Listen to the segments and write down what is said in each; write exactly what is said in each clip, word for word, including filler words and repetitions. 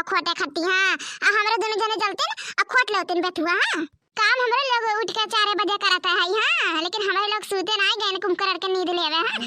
खोटे खट्टी, हाँ। आ हमरे दुनो जने चलतिन, आ खोट लेवतिन बेथुआ, हाँ। काम हमरे लोग उठ के चारे बजे करत है, हाँ, लेकिन हमरे लोग सूते नाहीं गए कुंभकरण के नींद लेवे, हाँ।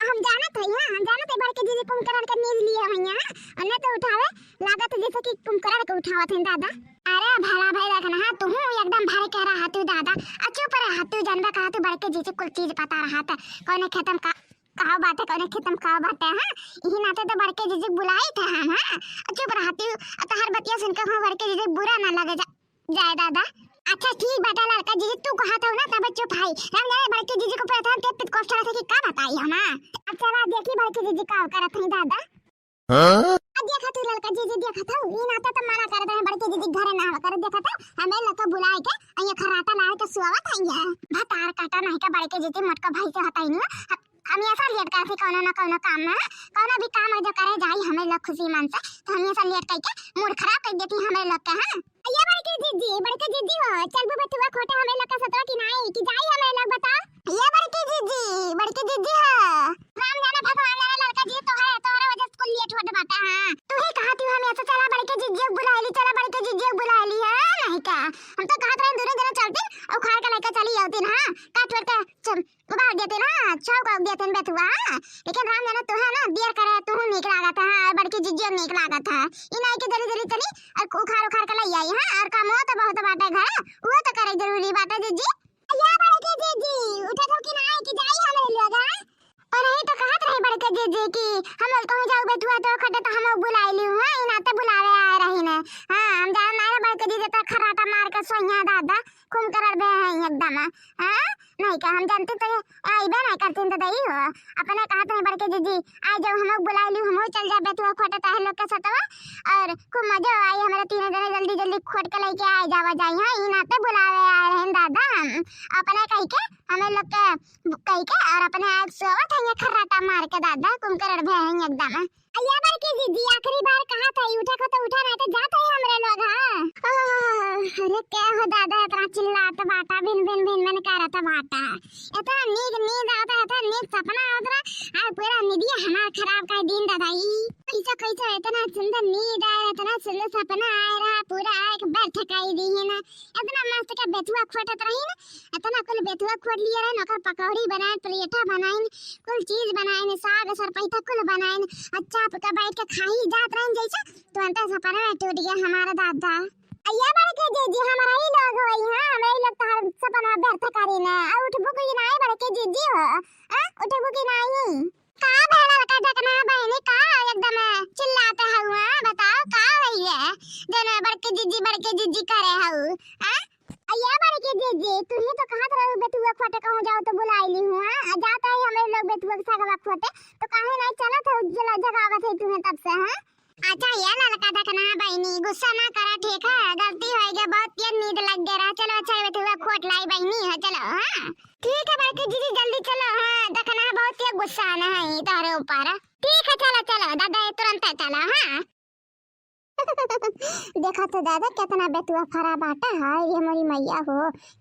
हम जानत है, हाँ, हम जानत है बड़के जीजी कुंभकरण के नींद लिए हुई, हाँ। उन्हें तो उठावे लागत जैसे कि कुंभकरण के उठावत हैं दादा। अरे भला भाई देखना, हाँ, तुहू एकदम भर के रहा तू दादा। आ चुप रहा तू, जानबे कहा तू बड़के जीजी कुल चीज पता रहा था। कौने खेतम का, का बात है, कौने खेतम का बात है, हाँ। यही नाते तो बड़के जीजी बुलाई थे हम, हाँ। आ चुप रहा तू, आ तोहर बतिया सुन के हम बड़के जीजी बुरा ना लगे जा, जाए दादा। अच्छा ठीक बाटे ललका जीजी, तू कहत हो ना तब चुप है। राम जाने बड़के जीजी को प्रथम ते पित को चला था कि का बताई हम, हाँ। अच्छा बात देखी बड़के जीजी का करत है दादा। हाँ? अब देखा तू ललका जीजी, देखा था, ई नाते तो मना कर दे, बड़के जीजी घरे ना आवा कर, देखा था, हमें ललका बुलाए के, अइया खर्राटा लाए के सुआवत है ये। भतार काटा नहीं का बड़के जीजी मोटका भाई से हटाई नहीं, ह-, हमेशा लेट करती कौनो ना कौनो काम में, कौनो भी काम जो करे जाई हमें लोग खुशी मन से, तो हमेशा लेट करके मूड खराब कर देती हमें लोग के, हाँ? ये बड़के जीजी, बड़के जीजी हो, चलबू बेथुआ खोटे हमें लोग का सतवा कि नाहीं, कि जाई हमें लोग बताओ? ये बड़के जीजी, बड़के जीजी हो। राम जाने भगवान जाने ललका जी तोहरे, तोहरे वजह से कुल लेट होत बाटे, हाँ। तू ही कहा तू हम ऐसे चला बड़के जीजी बुला ली, चला बड़के जीजी बुला ली, हाँ, नहीं का? हम तो कहत रहे दोनों जने चलती, उखाड़ के लेके चली आवती ना, हाँ। काट वट के चम-, उबाल देते ना, छौंक देते ना बेथुआ, हाँ। लेकिन राम जाने तू है ना, देर करे, तू नीक लागत है, हाँ, बड़की जीजी नीक लागत है। ई नाहीं कि जल्दी जल्दी चली, और उखाड़ उखाड़ के ले आई, हाँ, और काम हो तो बहुत बाटे घर, वो तो करे जरूरी बाटे जीजी। या बड़की जीजी, उठे तो कि नाहीं कि जाई हमरे लोग, हाँ? और यही तो कहत रही बड़के जीजी कि हम लोग कहूँ जाऊ बेथुआ तो खटे तो हम लोग बुलाई ली, हाँ, ई नाते बुलावे आए रही ने। हाँ, हम जान नाहीं रे बड़के जीजी तो खर्राटा मार के सोइया दादा, कुंभकरण बे हैं एकदम, हाँ? नहीं का हम जानते तो आइबे नहीं करतीन तो दई हो। अपने कहत रही बड़के जीजी, आ जाओ हम लोग बुलाई ली, हम लोग चल जाए बेथुआ खोटे ताहे लोग के सतवा, और खूब मजा आई, हमारे तीनों जने जल्दी जल्दी खोट के लेके आए जावा जाई, हाँ, ई नाते बुलावे आए रहे दादा हम। अपने कह के, हमें लोग के कह के, और अपने आज सोवत है ये खर्राटा मार के दादा, कुंभकरण बे हैं एकदम। अइया बड़की जीजी, आखिरी बार कहा था, उठे को तो उठा, नहीं तो जात है हमरे लोग, हाँ। आह, अरे क्या हो दादा, इतना चिल्लात बाटा, भिन भिन भिन भिन करत बाटा, इतना नीक नींद आवत है, इतना नीक सपना आवत रहा, आज पूरा निदिया हमार खराब कर दीन दादा। ई कैसे कैसे इतना सुंदर नींद आए, इतना सुंदर सपना आए रहा, पूरा आँख बंद कर दी है ना, इतना मस्त का बेथुआ खोटत रही ना, इतना कुल बेथुआ खोट लिए रहे, ओकर पकौड़ी बनाइन, पलेटा बनाइन, कुल चीज बनाइन, साग सरपैता कुल बनाइन। अच्छा आपका बैठ के खाई जात रहन जैसे, तुरंत सपना में टूट गया हमारा दादा। अइया बड़के जीजी, हमारा ही लोग होई, हाँ, हमारा ही लोग तोहर सपना व्यर्थ करी ना। आ उठबू कि नाहीं बड़के जीजी हो, आ उठबू कि नाहीं? का भइल ललका ढकना बहिनी, का एकदम चिल्लात हउआ? बताओ का भइल है, जौन बड़के जीजी, बड़के जीजी करे हउ, आ? अइया बड़के जीजी, तू ही तो कहत रहू बेथुआ खोटे कहूँ जाओ तो बुलाई ली हुआ, आ जात है हमरे लोग बेथुआ के सगवा खोटे, तो काहे नाहीं चलत हउ, जला जगावत है तुम्हें तब से, हाँ? अच्छा ये ललका ढकना बहिनी, गुस्सा ना करा, ठीक है, गलती होइ गया, बहुत तेज नींद लग गया रहा। चलो अच्छा ये बेथुआ खोट लाई बहिनी है, चलो, हाँ। ठीक है बड़की जीजी, जल्दी चलो, हाँ, देखना है, बहुत ही गुस्सा आना है तोहरे ऊपर। ठीक है, चलो, चलो, दादा, ये तुरंत चलो, हाँ। देखा तो दादा, कितना बेथुआ फरा बाटा, हाय रे हमारी मैया हो,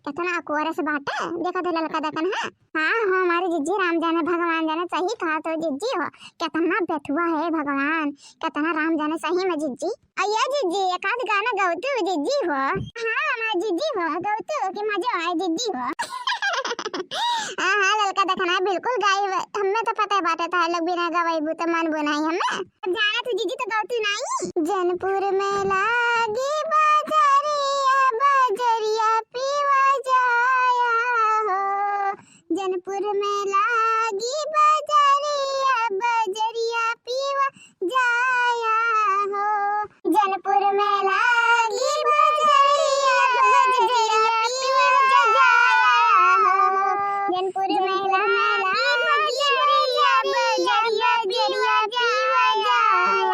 कितना कोरस बाटा। देखा तो ललका देखन है, हाँ, हाँ, हमारी जीजी, राम जाने भगवान जाने, सही कहा तो जीजी हो, कितना बेथुआ है भगवान, कितना राम जाने सही में जीजी। अइया जीजी, एक आध गाना गौतू जीजी हो। हाँ, हमार जीजी हो, गौतू कि मजा आए जीजी हो। हाँ, हाँ, ललका देखना है, बिल्कुल गाई, हमें तो पता है बाटे, तार लोग बिना गवाई बूते मन बुनाई हमें। अब जाना तू जीजी तो गौतू नाहीं। जनपुर में लागी बजरिया, बजरिया पिवा जाया हो। जनपुर में लागी बजरिया, बजरिया पिवा जाया हो। जनपुर में लागी बजरिया, बजरिया पिवा जाया हो। जनपुर में लागी बजरिया, बजरिया पिवा जाया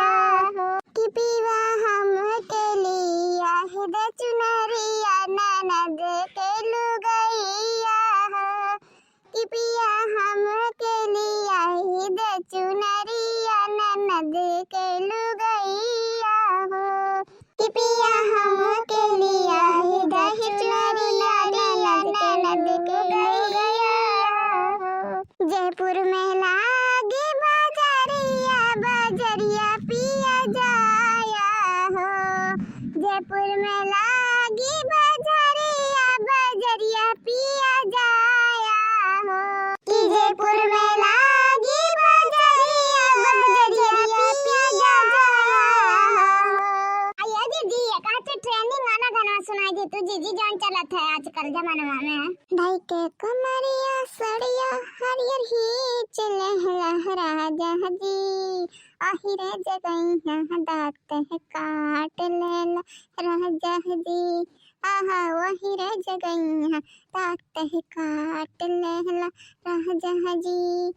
हो। कि पिवा हमके लिया जी जान चलत है आजकल जमाना में। धई के कमरिया सड़िया हरियर ही चलहला राजा जी, अहिरे जगैया दाँत है काट लेला राजा जी, आहा वही रे जगैया दाँत है काट लेला राजा जी।